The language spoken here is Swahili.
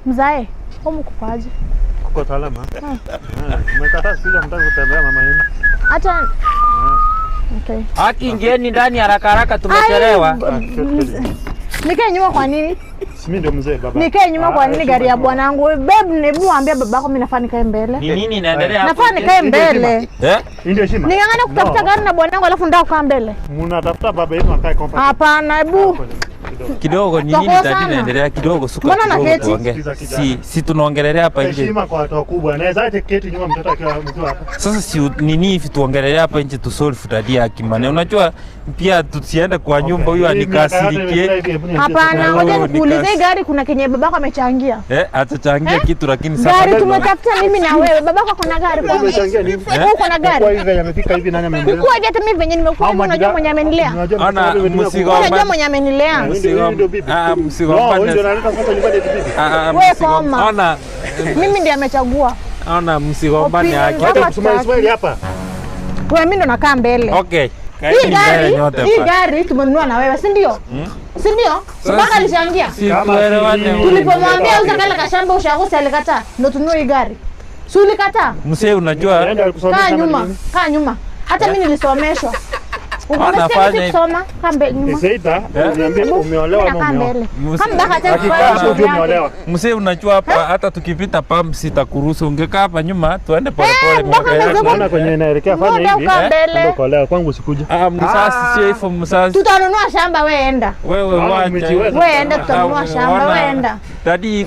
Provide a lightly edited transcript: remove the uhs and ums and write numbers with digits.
Mzae, humu kuko aje? Kuko salama. Ah, umekataa sija mtaki kutembea mama yenu. Hata okay. Haki, ingieni ndani haraka haraka, tumechelewa. Ai, nikae nyuma kwa nini? Si mimi ndio mzee baba. Nikae nyuma kwa Ah, nini gari ya bwanangu? Babe, hebu mwambie babako mimi nafaa nikae mbele. Ni nini inaendelea hapo? Nafaa nikae mbele. Eh? Hii ndio heshima. Ning'ang'ana kutafuta No. gari na bwanangu alafu ndio kukaa mbele. Mnatafuta baba yenu akae comfort. Hapana, hebu Kidogo. Kidogo ni nini Tutakosa tati sana. inaendelea kidogo suka Mbona kidogo naketi? tuongee. Sikiza kijana. Si tunaongelelea hapa nje. Heshima kwa watu wakubwa. Naweza hata keti nyuma mtoto akiwa mkiwa hapa. Sasa si nini hivi tuongelelea hapa nje tu solve daddy yake man. Unajua pia tusiende kwa nyumba huyu Hii miaka yote anikasirikie. imepita hivi, hebu niambie Hapana, Oh, ngoja ni nikuulize, kasi. hii gari kuna kenye babako amechangia? Eh, atachangia kitu lakini sasa Gari tumetafuta mimi na wewe. Babako ako na gari kwanza. Umechangia nini? Wewe uko na Kwa gari? hivi venye amefika hivi nani amemlea? Nikuwa hivi hata mimi venye nimekuwa hivi, unajua mwenye amenilea? Unajua Ona, mtoto wewe Unajua mwenye amenilea? Ndio, ndio bibi. Ah, No, huyu msigombane. ndio analeta sasa nyumbani eti bibi. Ah, ah, Wewe koma. Ona, Mimi ndiye amechagua. ona msigombane Opinion haki. zako. Wacha kusema Ismail hapa. Wewe mimi ndo nakaa mbele. Okay. Hii Kaeni mbele gari, nyote hii hapa. gari tumenunua na wewe, si ndio? Si ndio? Sasa Mpaka alichangia. Si Kama tuelewane. si- Tulipomwambia uza kale kashamba ushagusi alikataa. Ndio tununue hii gari. Si ulikataa? Mzee unajua Nenda alikusomesha Kaa ama nyuma, nini? kaa nyuma. Hata mimi nilisomeshwa. Umesikia Wanafanya mimi hivi. kusoma? Kaa mbele nyuma. Zeita, uniambie umeolewa ama Kaa umeoa? mbele. Kama baka hata Hakika hapo ujue umeolewa. Mzee unajua hapa hata tukipita pump sitakuruhusu, ungekaa hapa nyuma tuende pole pole. Mpaka miaka yako. Naona kwenye inaelekea fanya Mbona hivi. ukaa mbele? Ndio kuolewa kwangu sikuja. Ah, msasi sio hivyo msasi. Tutanunua shamba, we enda. Wewe Naona wacha. mmejiweza. We enda tutanunua Ah, shamba, ona. we enda. Daddy.